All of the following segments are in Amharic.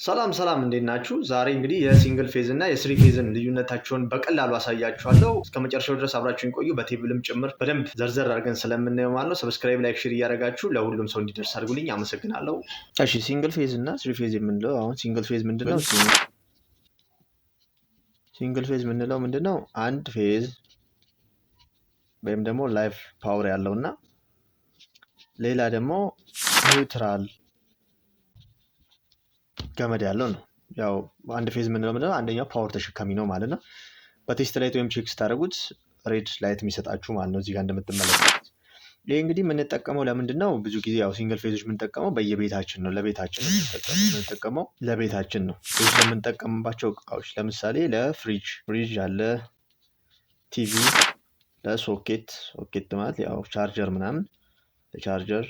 ሰላም ሰላም፣ እንዴት ናችሁ? ዛሬ እንግዲህ የ single phase እና የ three phase ን ልዩነታቸውን በቀላሉ አሳያችኋለሁ። እስከ መጨረሻው ድረስ አብራችሁን ቆዩ። በ table ም ጭምር በደንብ ዘርዘር አድርገን ስለምናየው ማለት ነው። Subscribe፣ like፣ share እያደረጋችሁ ለሁሉም ሰው እንዲደርስ አድርጉልኝ። አመሰግናለሁ። እሺ፣ single phase እና three phase የምንለው፣ አሁን single phase ምንድነው? Single phase የምንለው ምንድነው? አንድ phase ወይም ደግሞ live power ያለው እና ሌላ ደግሞ neutral ገመድ ያለው ነው። ያው አንድ phase የምንለው ምንድነው? አንደኛው power ተሸካሚ ነው ማለት ነው። በ test light ወይም check ስታደርጉት red light የሚሰጣችሁ ማለት ነው። እዚህ ጋር እንደምትመለከቱት ይህ እንግዲህ የምንጠቀመው ለምንድን ነው? ብዙ ጊዜ ያው single phase ኦች የምንጠቀመው በየቤታችን ነው። ለቤታችን ነው የምንጠቀመው፣ ለቤታችን ነው። ቤት ለምንጠቀምባቸው እቃዎች ለምሳሌ ለ fridge፣ fridge አለ፣ TV፣ ለ socket፣ socket ማለት ያው ቻርጀር ምናምን፣ ለቻርጀር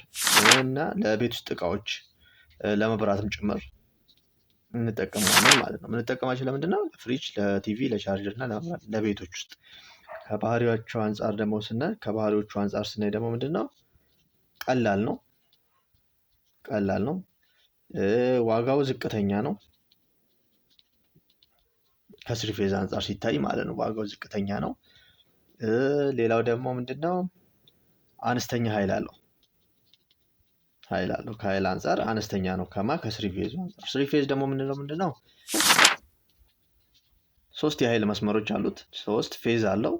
እና ለቤት ውስጥ እቃዎች፣ ለመብራትም ጭምር እንጠቀመዋለን ማለት ነው። የምንጠቀማቸው ለምንድን ነው? ለ fridge፣ ለ TV፣ ለ charger እና ለመብራት ለቤቶች ውስጥ። ከባህሪዎቹ አንጻር ደግሞ ስናይ ከባህሪዎቹ አንጻር ስናይ ደግሞ ምንድን ነው? ቀላል ነው። ቀላል ነው። ዋጋው ዝቅተኛ ነው። ከ three phase አንጻር ሲታይ ማለት ነው። ዋጋው ዝቅተኛ ነው። ሌላው ደግሞ ምንድን ነው? አነስተኛ ኃይል አለው። ኃይል አለው። ከኃይል አንጻር አነስተኛ ነው። ከ three phase አንጻር። Three phase ደግሞ የምንለው ምንድን ነው? ሶስት የኃይል መስመሮች አሉት። ሶስት phase አለው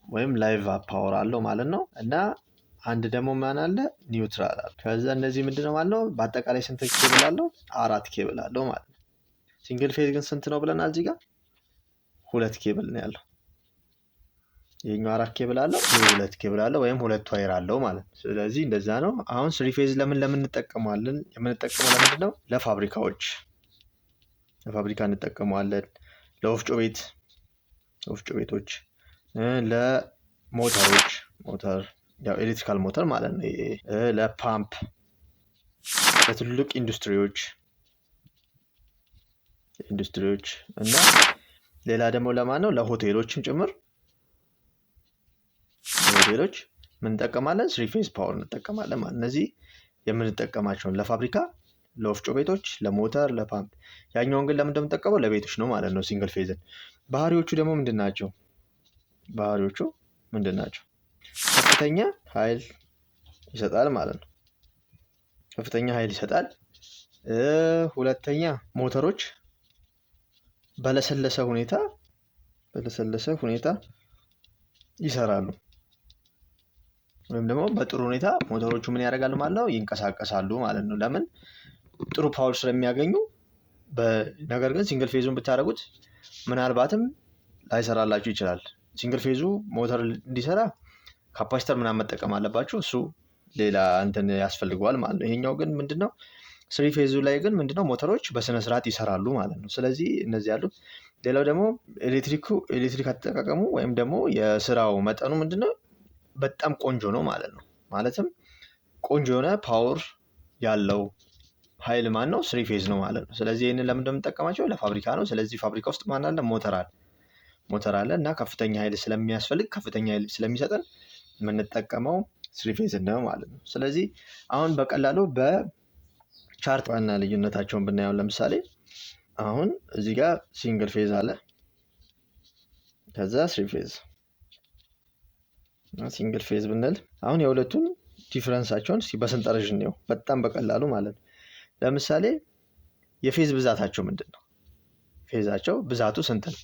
ወይም live power አለው ማለት ነው። እና አንድ ደግሞ ማን አለ? Neutral አለ። ከዛ እነዚህ ምንድነው ማለት ነው? በአጠቃላይ ስንት ኬብል አለው? አራት ኬብል አለው ማለት ነው። Single phase ግን ስንት ነው ብለናል? እዚህ ጋር ሁለት ኬብል ነው ያለው። ይሄኛው አራት ኬብል አለው፣ ይሄ ሁለት ኬብል አለው ወይም ሁለት wire አለው ማለት ነው። ስለዚህ እንደዛ ነው። አሁን three phase ለምን ለምን እንጠቀመዋለን? የምንጠቀመው ለምንድን ነው? ለፋብሪካዎች፣ ለፋብሪካ እንጠቀመዋለን። ለወፍጮ ቤት፣ ወፍጮ ቤቶች፣ ለሞተሮች፣ ሞተር ያው electrical motor ማለት ነው። ለፓምፕ፣ ለትልቅ ኢንዱስትሪዎች እና ሌላ ደግሞ ለማን ነው? ለሆቴሎችም ጭምር። ለሆቴሎች ምን እንጠቀማለን? Three phase power እንጠቀማለን ማለት። እነዚህ የምንጠቀማቸውን ለፋብሪካ፣ ለወፍጮ ቤቶች፣ ለሞተር፣ ለፓምፕ። ያኛውን ግን ለምን እንደምንጠቀመው ለቤቶች ነው ማለት ነው። Single phase ን ባህሪዎቹ ደግሞ ምንድን ናቸው? ባህሪዎቹ ምንድን ናቸው? ከፍተኛ ኃይል ይሰጣል ማለት ነው። ከፍተኛ ኃይል ይሰጣል። ሁለተኛ ሞተሮች በለሰለሰ ሁኔታ ይሰራሉ። ወይም ደግሞ በጥሩ ሁኔታ ሞተሮቹ ምን ያደርጋሉ ማለት ነው? ይንቀሳቀሳሉ ማለት ነው። ለምን? ጥሩ power ስለሚያገኙ። ነገር ግን single phase ኡን ብታደርጉት ምናልባትም ላይሰራላችሁ ይችላል። Single phase ኡ ሞተር እንዲሰራ capacitor ምናምን መጠቀም አለባችሁ። እሱ ሌላ እንትን ያስፈልገዋል ማለት ነው። ይሄኛው ግን ምንድነው? Three phase ኡ ላይ ግን ምንድነው? ሞተሮች በስነ ስርዓት ይሰራሉ ማለት ነው። ስለዚህ እነዚህ ያሉት። ሌላው ደግሞ ኤሌክትሪክ አጠቃቀሙ ወይም ደግሞ የስራው መጠኑ ምንድነው? በጣም ቆንጆ ነው ማለት ነው። ማለትም ቆንጆ የሆነ power ያለው ኃይል ማን ነው? Three phase ነው ማለት ነው። ስለዚህ ይህንን ለምን እንደምንጠቀማቸው ለፋብሪካ ነው። ስለዚህ ፋብሪካ ውስጥ ማን አለ? ሞተር አለ። ሞተር አለ እና ከፍተኛ ኃይል ስለሚያስፈልግ፣ ከፍተኛ ኃይል ስለሚሰጠን የምንጠቀመው three phase ነው ማለት ነው። ስለዚህ አሁን በቀላሉ በ chart ዋና ልዩነታቸውን ብናየው፣ ለምሳሌ አሁን እዚህ ጋር single phase አለ፣ ከዛ three phase። Single phase ብንል አሁን የሁለቱን difference ኣቸውን እስኪ በሰንጠረዥ እንየው በጣም በቀላሉ ማለት ነው። ለምሳሌ የ phase ብዛታቸው ምንድን ነው? Phase ኣቸው ብዛቱ ስንት ነው?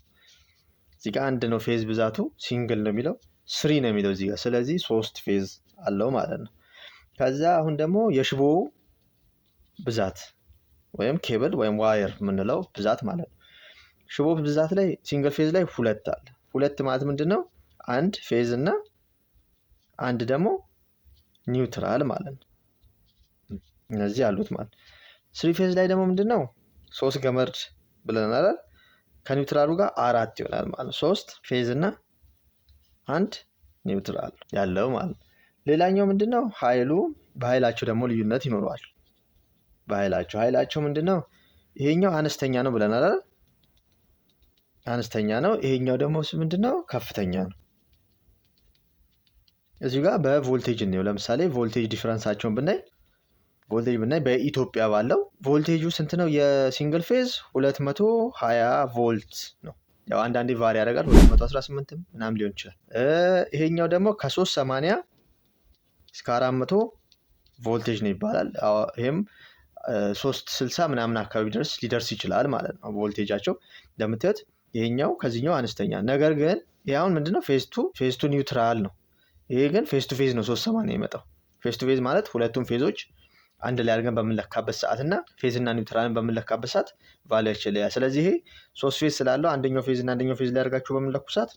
እዚህ ጋር አንድ ነው phase ብዛቱ፣ single ነው የሚለው፣ three ነው የሚለው እዚህ ጋር። ስለዚህ ሶስት phase አለው ማለት ነው። ከዛ አሁን ደግሞ የሽቦ ብዛት ወይም ኬብል ወይም wire የምንለው ብዛት ማለት ነው። ሽቦ ብዛት ላይ single phase ላይ ሁለት አለ። ሁለት ማለት ምንድን ነው? አንድ phase እና አንድ ደግሞ neutral ማለት ነው። እነዚህ አሉት ማለት። Three phase ላይ ደግሞ ምንድን ነው? ሶስት ገመድ ብለናል። ከ neutral ኡ ጋር አራት ይሆናል ማለት ነው። ሶስት phase እና አንድ neutral ያለው ማለት ነው። ሌላኛው ምንድን ነው? ኃይሉ፣ በኃይላቸው ደግሞ ልዩነት ይኖረዋል። በኃይላቸው ኃይላቸው ምንድን ነው? ይሄኛው አነስተኛ ነው ብለናል አይደል? አነስተኛ ነው። ይሄኛው ደግሞ ምንድን ነው? ከፍተኛ ነው። እዚሁ ጋር በቮልቴጅ እንየው። ለምሳሌ voltage difference ኣቸውን ብናይ ቮልቴጅ ብናይ በኢትዮጵያ ባለው ቮልቴጁ ስንት ነው? የ single phase 220 ቮልት ነው። ያው አንዳንዴ vary ያደርጋል፣ 218 ምናምን ሊሆን ይችላል። ይሄኛው ደግሞ ከ380 እስከ 400 ቮልቴጅ ነው ይባላል። ይሄም 360 ምናምን አካባቢ ድረስ ሊደርስ ይችላል ማለት ነው። ቮልቴጃቸው እንደምታዩት ይሄኛው ከዚህኛው አነስተኛ፣ ነገር ግን ይሄ አሁን ምንድነው? Phase to neutral ነው። ይሄ ግን phase to phase ነው 380 የመጣው። Phase to phase ማለት ሁለቱም phase ኦች አንድ ላይ አድርገን በምንለካበት ሰዓት እና phase እና neutral ን በምንለካበት ሰዓት value ያቸው ይለያል። ስለዚህ ይሄ ሶስት phase ስላለው አንደኛው phase እና አንደኛው phase ላይ አድርጋችሁ በምንለኩ ሰዓት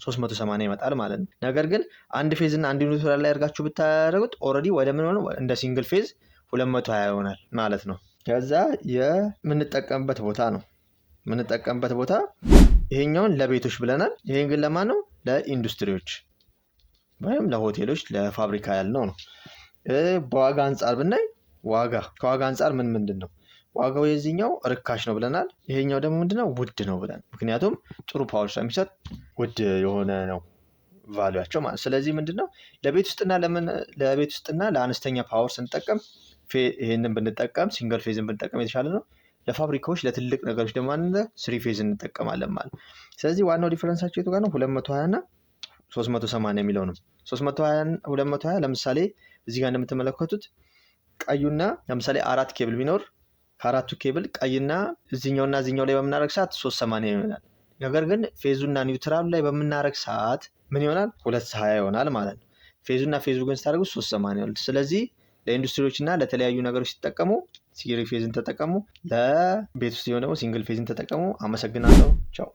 380 ይመጣል ማለት ነው። ነገር ግን አንድ phase እና አንድ neutral ላይ አድርጋችሁ ብታደርጉት already ወደ ምን ሆነ? እንደ single phase 220 ይሆናል ማለት ነው። ከዛ የምንጠቀምበት ቦታ ነው፣ የምንጠቀምበት ቦታ ይሄኛውን ለቤቶች ብለናል። ይሄን ግን ለማን ነው? ለኢንዱስትሪዎች ወይም ለሆቴሎች፣ ለፋብሪካ ያልነው ነው። በዋጋ አንጻር ብናይ፣ ዋጋ ከዋጋ አንጻር ምን ምንድን ነው? ዋጋው የዚህኛው ርካሽ ነው ብለናል። ይሄኛው ደግሞ ምንድነው? ውድ ነው ብለን፣ ምክንያቱም ጥሩ power ስለሚሰጥ ውድ የሆነ ነው value ያቸው ማለት። ስለዚህ ምንድነው? ለቤት ውስጥና ለአነስተኛ power ስንጠቀም ይሄንን ብንጠቀም፣ single phase ን ብንጠቀም የተሻለ ነው። ለፋብሪካዎች፣ ለትልቅ ነገሮች ደግሞ three phase እንጠቀማለን ማለት። ስለዚህ ዋናው difference ኣቸው የቱ ጋር ነው? 220 እና 380 የሚለው ነው። 320፣ 220፣ ለምሳሌ እዚህ ጋር እንደምትመለከቱት ቀዩና ለምሳሌ አራት ኬብል ቢኖር ከአራቱ ኬብል ቀይና እዚኛውና እዚኛው ላይ በምናደርግ ሰዓት 380 ይሆናል። ነገር ግን phase ኡና neutral ኡ ላይ በምናደርግ ሰዓት ምን ይሆናል? 220 ይሆናል ማለት ነው። Phase ኡና phase ኡ ግን ስታደርጉ 380 ይሆናል። ስለዚህ ለኢንዱስትሪዎች እና ለተለያዩ ነገሮች ሲጠቀሙ three phase ን ተጠቀሙ። ለቤት ውስጥ ሲሆን ደግሞ single phase ን ተጠቀሙ። አመሰግናለሁ። ቻው።